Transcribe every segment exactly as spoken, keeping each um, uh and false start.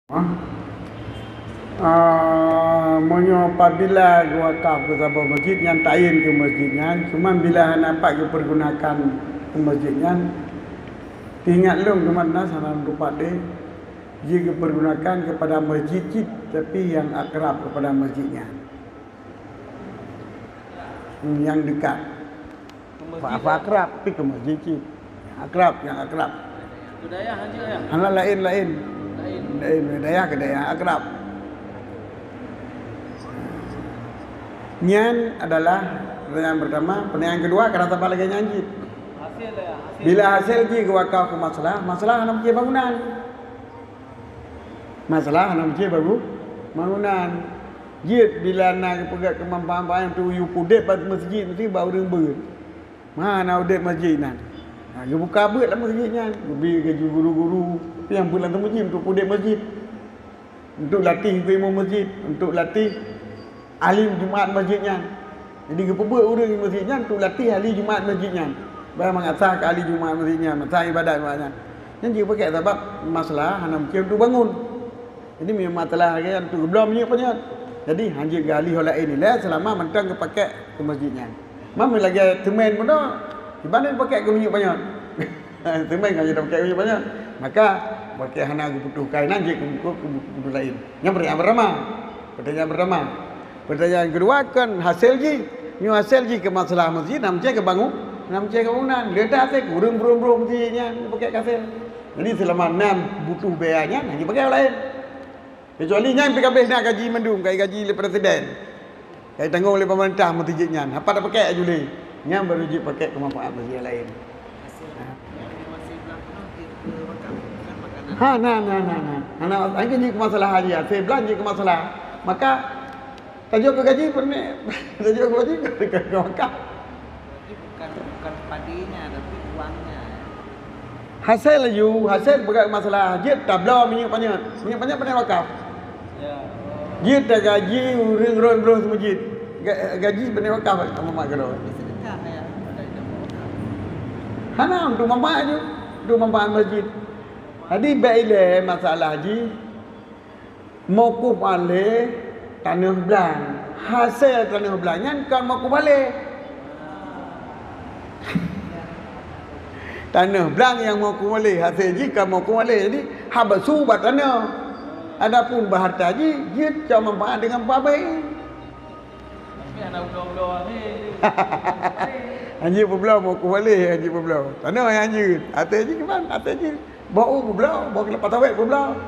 Ah, meunyoe apabila geuwakaf keu saboh masjid, nyan tayin keu masjid nyan, cuman bila hana pat geupeurgunakan keu masjid nyan, teuingat lôn teuma na sanan rupat deh, jeuet geupeurgunakan keupada masjid cit, tapi nyang akrab keupada masjid nyan. Nyang dekat. Fa-, fa akrab, pi keu masjid cit. Akrab, nyang akrab. Keu dayah aja ya. Hana laén-laén. Laén. Laén, dayah keu dayah akrab. Nyan adalah pertanyaan pertama. Pertanyaan kedua, kenapa lagi nyan cit? Hasil ya, hasil. Bila hasil jih geuwakaf keu masalah, masalah hana meucue bangunan. Masalah hana meucue bagu-, bangunan. Jeuet bila na geupeugah keu manfaat-manfaat nyang tu yue pudeb bak masjid, meusti bak ureueng beuet. Ma na udeb masjid nyan. Ha, geubuka beuet lam masjid nyan, geubri gaji guru-guru, tapi nyang beuet lam masjid untuk pudeb masjid. Untuk latih imum masjid, untuk latih ahli Jumaat masjid nyan. Jadi geupeubeuet ureueng di masjid nyan untuk latih ahli Jumaat masjid nyan. Bak mangasah keu ahli Jumaat masjid nyan, masa ibadat Jumaat nyan. Nyan jeuet pakai sabab masalah hana mungken untuk bangun. Jadi meunyoe masalah lagèe nyan untuk geubloe minyeuk panyöt. Jadi hanjeuet geualih ho laén ilèe seulama mantong geupakai keu masjid nyan. Meunyoe lagèe seumén bunoe, kiban geupakai keu minyeuk panyöt. Seumén kan jeuet pakai keu minyeuk panyöt. Maka, pakai hana geuputôh kainan jeuet keu, keu, keu, keu laén. Nyan pertanyaan pertama. Pertanyaan pertama. Pertanyaan keudua kan hasé jih. Nyoe hasé jih keu masalah masjid, na meucue keu bangu-, na meucue keu bangunan. Lé that hasé keu ureueng brôh-brôh masjid nyan pakai keu hasé. Jadi seulama na butuh biaya nyan, hana jipakai laén. Kecuali nyan pih ka abéh na gaji mandum, ka gaji lé presiden. Ka jitanggong lé pemerintah masjid nyan. Hana pakai laju lé. Nyan baru jipakai keu manfaat masjid laén. Ha, na, na, na, na. Hana, hana jeuet keu masalah haji, hasé blah jeuet keu masalah. Maka, tajok keu gaji peureunèk, tajok keu gaji keu, keu, keu wakaf. Berarti bukan, bukan padenya, tapi uangnya. Hasé laju, hasé bukan masalah jeuet tabloe minyeuk panyöt. Minyeuk panyöt peureunèk wakaf. Ya. Jeuet tagaji ureueng rôn brôh masjid. Ga-, gaji peureunèk wakaf, Muhammad Garo. Tapi sedekah ya, pada itu wakaf. Hana, untuk manfaat ju, untuk manfaat masjid. Jadi, bèk ilèe masalah jih mauquf alaih taneuh blang. Hasé taneuh blang nyan kon mauquf alaih. Taneuh blang nyang mauquf alaih, hasé jih kon mauquf alaih. Jadi, haba su bak taneuh. Adapun bak hareuta jih, jeuet cok manfaat deungon pabéh. Tapi hana bloe-bloe habéh. Hanjeuet peubloe, mauquf alaih hanjeuet peubloe. Taneuh nyang hanjeuet. Até jih kiban, até jih. Boh u peubloe, boh keuleupah tawét peubloe.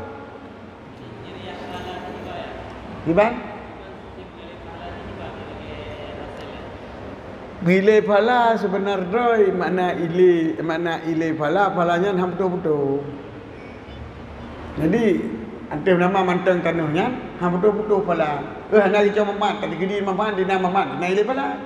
Kiban? Ilée phala seubeuna droe makna ilée, makna ilée phala, phala nyan han putôh-putôh. Jadi, ateueh nama mantong tanoh nyan, han putôh-putôh phala. Eh, hana geucok mamat, tapi geudi mamat, dina mamat, na ilée phala.